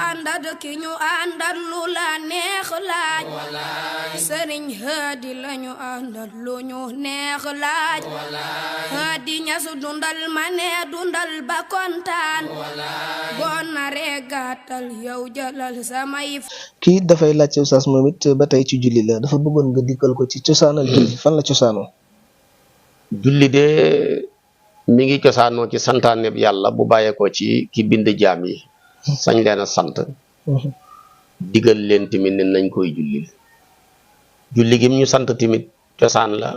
àndat ki ñu àndat lu la neex laaj sëriñ Hadi lañu àndat lu ñu neex laaj Hadi Ñas dundal ma ne dundal ba kontaan boo naree gàttal yow jëlal samay kii dafay laajte oustaz moom it ba tey ci julli la dafa bëggoon nga dikkal ko ci cosaanal julli fan la cosaanoo. julli de mi ngi cosaanoo ci santaane bi yàlla bu bàyyeekoo ci ki bind jaam yi sañ leen a sant digal leen tamit ne nañ koy julli gi ñu sant tamit cosaan la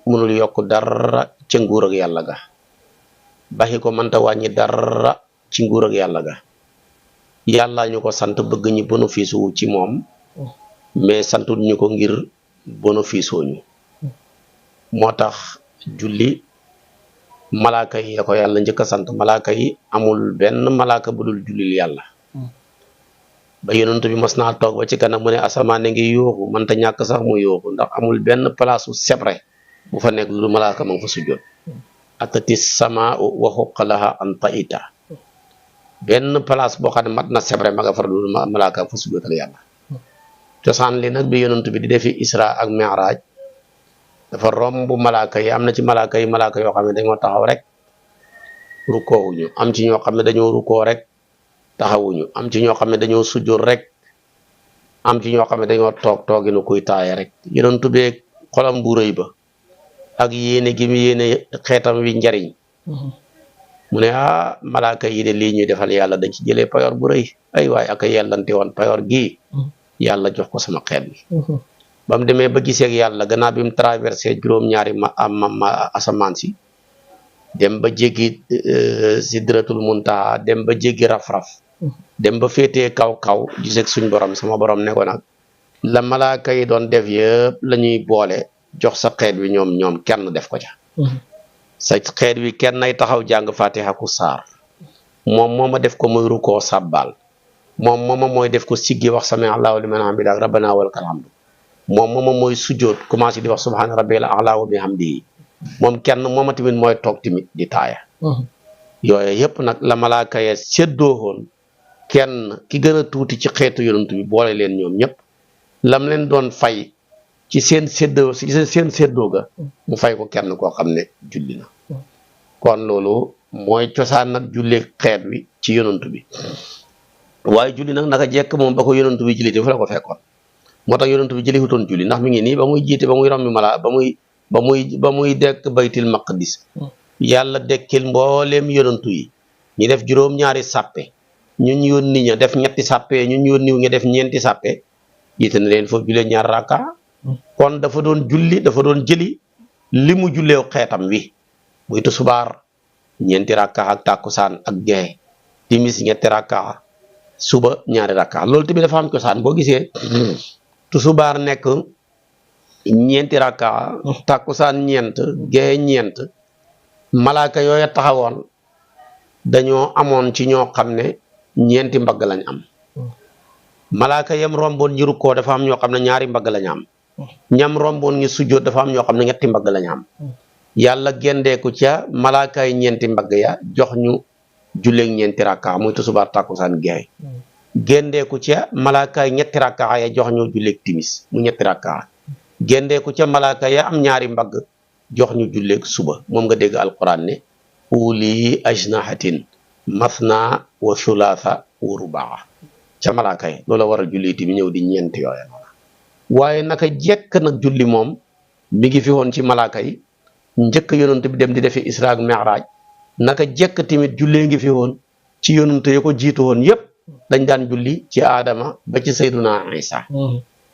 mënul yokk dara ci nguur ak yàlla ga baxi ko mënta wàññi dara ci nguur ak yàlla ga yàlla ñu ko sant bëgg ñu bénéfice wu ci moom mais santul ñu ko ngir bénéfice ñu moo tax julli malaaka yi ya ko yàlla njëkk a sant malaaka yi amul benn malaaka bu dul jullil yàlla ba yonent bi mos naa toog ba ci kanam mu ne asamaan ngi yooxu mënta ñàkk sax mu yooxu ndax amul benn place su sebre bu fa nekk lu malaaka ma nga fa sujjoot atati sama wa xuqalaha an taita benn place boo xam ne mat na sebre ma nga far lu malaaka fa sujjootal yàlla cosaan li nag bi yonent bi di defi isra ak mi'raj dafa romb malaaka yi am na ci malaaka yoo xam ne dañoo taxaw rek rukoowuñu am ci ñoo xam ne dañoo rukoo rek taxawuñu am ci ñoo xam ne dañoo sujjoot rek am ci ñoo xam ne dañoo tooginu kuy taaye rek yonent bi xolam bu rëy ba ak yéene gi mu yéene xeetam wi njariñ mu ne malaaka yi de lii ñuy defal yàlla dañ ci jëlee payoor bu rëy ay waay ak yellante woon payoor gii yàlla jox ko sama xeet bi ba mu demee ba gisee ak yàlla gannaaw bi mu traversé juróom-ñaari asamaan si dem ba jéggi sidratul muntaha dem ba jéggi raf-raf dem ba féetee kaw gisee suñ borom sama borom ne ko nag la malaaka yi doon def yëpp la ñuy boole jox sa xeet wi ñoom kenn def ko ca sa xeet wi kenn nay taxaw jàng fatiha ku saar moom mooma def ko muy rukkoo sàbbaal moom mooma mooy def ko siggi wax sami allahu liman hamidah rabbana walakal hamdu moom mooma mooy sujjoot commencé di wax subhana rabbil a'la wa bihamdihi moom kenn mooma tamit mooy toog tamit di taaya yooyu yëpp nag la malaaka ya séddoo woon kenn ki gën a tuuti ci xeetu yonent bi boole leen ñoom ñëpp lam leen doon fay ci seen séddoo ga mu fay ko kenn koo xam ne julli na kon loolu mooy cosaan nag julli xeet wi ci yonent bi waaye julli nag naka jekk moom ba ko yonent bi julli dafa la ko fekkoon moo tax yonent bi jëliwutoon julli ndax mi ngi nii ba muy jiite ba muy rombi mala ba muy dekk baytil maqdis yàlla dekkil mbooleem yonent yi ñu def juróom-ñaari sàppe ñun yónni ña def ñetti sàppe ñun yónniw ña def ñeenti sàppe jiite na leen foofu julee ñaar rakka kon dafa doon jëli li mu julleew xeetam wi muy tusubaar ñeenti rakka ak tàkkusaan ak gexe timis ñetti rakka suba ñaari rakka loolu tamit dafa am cosaan boo gisee tusubaar nekk ñeenti rakka tàkkusaan ñeent gexe ñeent malaaka yooya taxawoon dañoo amoon ci ñoo xam ne ñeenti mbagg lañ am malaaka yam romboon ñi rukkoo dafa am ñoo xam ne ñaari mbagg lañ am ñam romboon ngi sujjoot dafa am ñoo xam ne ñetti mbagg lañ am yàlla gendeeku ca malaaka yi ñeenti mbagg ya jox ñu julleeg ñeenti rakka muy tusubaar tàkkusaan gexe gendeeku ca malaaka yi ñetti rakka ya jox ñu julleeg timis mu ñetti rakka gendeeku ca malaaka ya am ñaari mbagg jox ñu julleeg suba moom nga dégg alquran ne uli ajnahatin mathna wa thulatha wa rubaa ca malaaka yi loola war a julli ti mi ñëw di ñeent yooya waaye naka jekk nag julli moom mi ngi fi woon ci malaaka yi njëkk yonent bi dem di defi isra ak mi'raj naka jekk tamit jullee ngi fi woon ci yonent ya ko jiitu woon yépp dañ daan julli ci aadama ba ci sayduna isa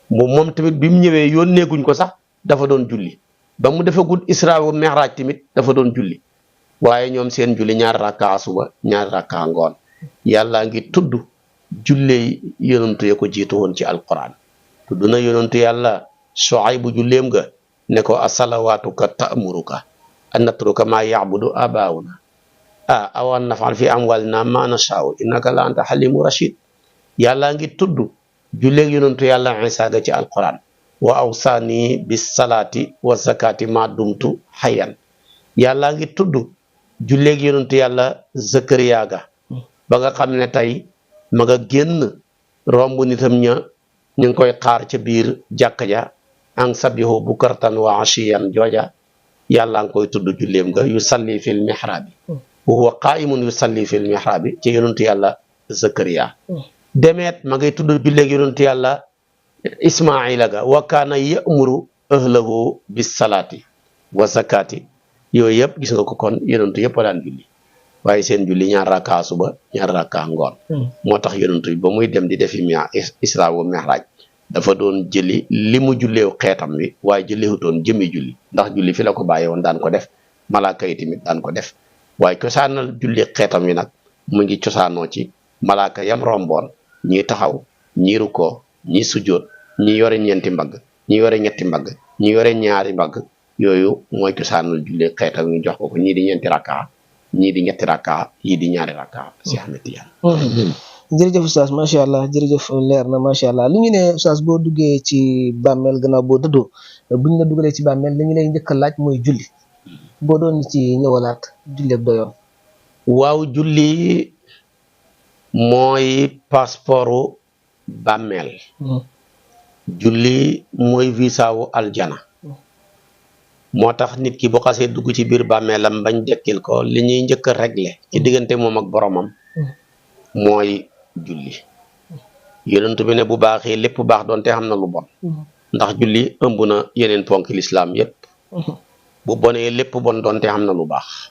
moom tamit bi mu ñëwee yónneeguñ ko sax dafa doon julli ba mu defagul isra wa mi'raj tamit dafa doon julli waaye ñoom seen julli ñaari rakka suba ñaari rakka ngoon yàlla ngi tudd jullee yonent ya ko jiitu woon ci alquran tudd na yonentu yàlla Shuayb bu julleem ga ne ko asalawaatuka ta'muruka an natruka ma ya'budu abauna awan naf'al fi amwalina ma nasha'u innaka la anta halimu rashid yàlla ngi tudd julleeg yonentu yàlla Isa ga ci alquran wa awsani bis salati wa zakati ma dumtu hayyan yàlla ngi tudd julleeg yonentu yàlla Zakariya ga ba nga xam ne tey ma nga génn romb nitam ña ñu ngi koy xaar ca biir jàkka ja an sabihu bukratan wa ashiyan jooja yàlla ngi koy tudd julleem nga yu salli fil mihraabi wa huwa qaa'imun yu salli fil mihraabi ci yonentu yàlla Zakariya demeet ma ngay tudd julleeg yonentu yàlla Ismaila ga wa kaana ya'muru ahlahu bis salaati wa zakati yooyu yëpp gis nga ko kon yonentu yëpp a daan julli waaye seen julli ñaar rakka suba ñaar rakka ngoon moo tax yonentu ba muy dem di defi isra wa mi'raj dafa doon jëli li mu julleew xeetam wi waaye jëleewutoon jëmi julli ndax julli fi la ko bàyyi woon daan ko def malaaka yi tamit daan ko def waaye cosaanal julli xeetam wi nag mu ngi cosaanoo ci malaaka yam romboon ñii taxaw ñii rukkoo ñii sujjóot ñii yore ñeenti mbagg ñii yore ñetti mbagg ñii yore ñaari mbagg yooyu mooy cosaanal julli xeetam wi jox ko ñii di ñeenti rakka ñii di ñetti rakka yii di ñaari rakka si Ahmed Tidiane. jërëjëf Oustaz macha allah jërëjëf leer na macha allah li ñu ne Oustaz boo duggee ci bàmmeel gannaaw boo dëddoo buñ la dugalee ci bàmmeel li ñu lay njëkk a laaj mooy julli boo doon ci ñëwalaat julli ak doyoon. waaw julli mooy passeportu bàmmeel. julli mooy visa wu aljana. moo tax nit ki bu xasee dugg ci biir bàmmeelam bañ dekkil ko li ñuy njëkk a régler ci diggante moom ak boromam mooy julli yonent bi ne bu baaxee lépp baax doonte xam na lu bon ndax julli ëmb na yeneen ponk lislaam yépp bu bonee lépp bon doonte xam na lu baax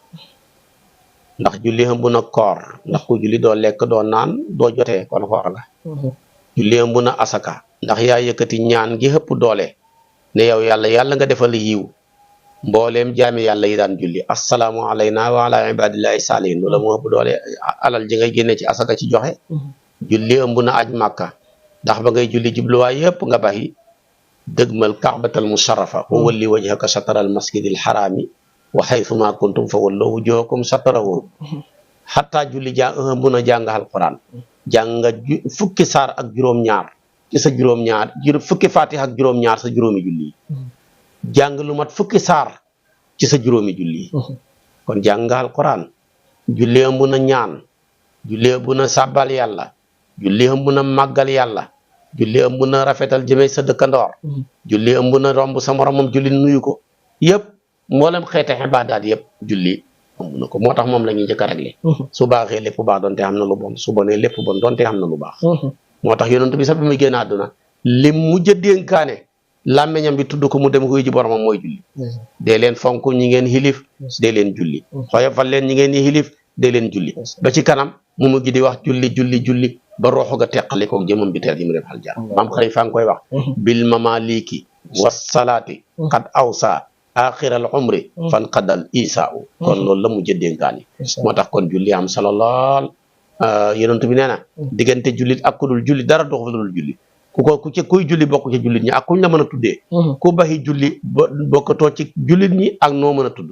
ndax julli ëmb na koor ndax ku julli doo lekk doo naan doo jotee kon koor nga julli ëmb na asaka ndax yaa yëkkati ñaan gi ëpp doole ne yow yàlla nga defal yiw mbooleem jaami yàlla yi daan julli assalaamu alayna wa ala ibadillahi salihin loola moo ëpp doole alal ji ngay génne ci asaka ci joxe julli ëmb na aj màkka ndax ba ngay julli jubluwaay yëpp nga baxi dëgmal kaabatal musharrafa wa walli wajhaka shatral masjidil harami wa haythuma kuntum fa wallu wujuhakum shatrahu xataa julli ëmb na jàng alquran jàng nga fukki saar ak juróom-ñaar ci sa juróom-ñaar fukki fatiha ak juróom-ñaar sa juróomi julli jàng lu mat fukki saar ci sa juróomi julli kon jàng nga alquran julli ëmb na ñaan julli ëmb na sàbbal yàlla julli ëmb na màggal yàlla julli ëmb na rafetal jëme sa dëkkandoor julli ëmb na romb sa moromam julli nuyu ko yëpp mboolem xeete ibaadaat yëpp julli ëmb na ko moo tax moom la ñuy njëkk a réglé su baaxee lépp baax doonte xam na lu bon su bonee lépp bon doonte xam na lu baax moo tax yonent bi sax bi muy génn àdduna li mujj a dénkaane làmmeñam bi tudd ko mu dem xuy ji boromam mooy julli dee leen fonk ñi ngeen xilif dee leen julli xoyofal leen ñi ngeen di xilif dee leen julli ba ci kanam mu mujj di wax julli ba roxo ga teqali ko jëmam bi teel yi mu dem aljanna maam xarit fa nga koy wax bil mamaliki wasalaati qad awsa axiral umri fan qadal isaa kon loolu la mujj a dénkaane moo tax kon julli am solo lool yonent bi nee na diggante jullit ak ku dul julli dara dox fa dul julli kuy julli bokk ci jullit ñi ak kuñ la mën a tuddee ku baxi julli bokkatoo ci jullit ñi ak noo mën a tudd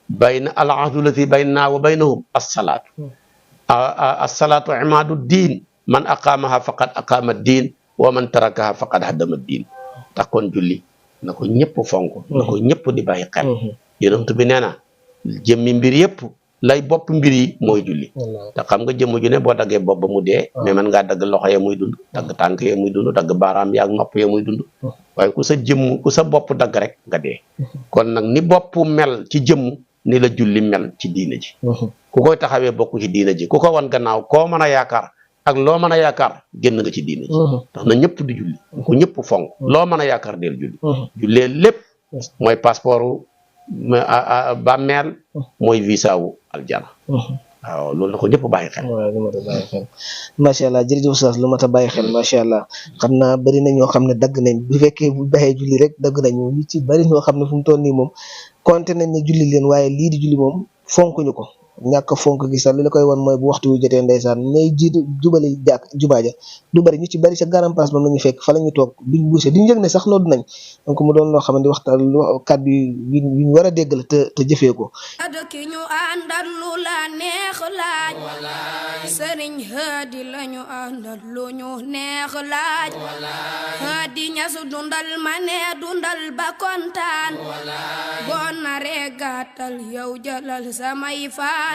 bayna al ahdu lati baynana wa baynahum assalaatu assalaatu imaadu diin man aqaamaha faqad aqaama diin wa man tarakaha faqad haddama diin tax kon julli na ko ñëpp fonk na ko ñëpp di bàyyi xel yonent bi nee na jëmmi mbir yëpp lay bopp mbir yi mooy julli te xam nga jëmm ju ne boo daggee bopp ba mu dee mais man ngaa dagg loxo ya muy dund dagg tànk ya muy dund dagg baaraam ya ak nopp ya muy dund waaye ku sa bopp dagg rek nga dee kon nag ni bopp mel ci jëmm ni la julli mel ci diina ji ku koy taxawee bokk ci diina ji ku ko wan gannaaw koo mën a yaakaar ak loo mën a yaakaar génn nga ci diina ji tax na ñëpp di julli ku ñëpp fonk loo mën a yaakaar del julli jullee lépp mooy passeport bàmmeel mooy visa wu aljana waaw loolu na ko ñëpp bàyyi xel waaw lu mat a bàyyi xel macha allah jërëjëf Oustaz lu mat a bàyyi xel macha allah xam naa bëri na ñoo xam ne dagg nañ bu fekkee bu baxee julli rek dagg nañu ñu ci bëri ñoo xam ne fu mu toll nii moom konte nañ ne julli leen waaye lii di julli moom fonkuñu ko ñàkk fonk gi sax li la koy wan mooy bu waxtu wi jotee ndeysaan ñay jiitu jubali jubaa ja du bëri ñu ci bëri sa garam place ba la ñu fekk fa la ñu toog duñ buuse duñ yëg ne sax noddu nañ donc mu doon loo xamante waxtaan kàddu yi ñu war a dégg la te jëfee ko ki ñu àndal lu la neex laaj sëriñ Hady lañu àndal lu ñu neex laaj Hady Ñas dundal ma ne dundal ba kontaan boo naree gàttal yow jëlal samay fan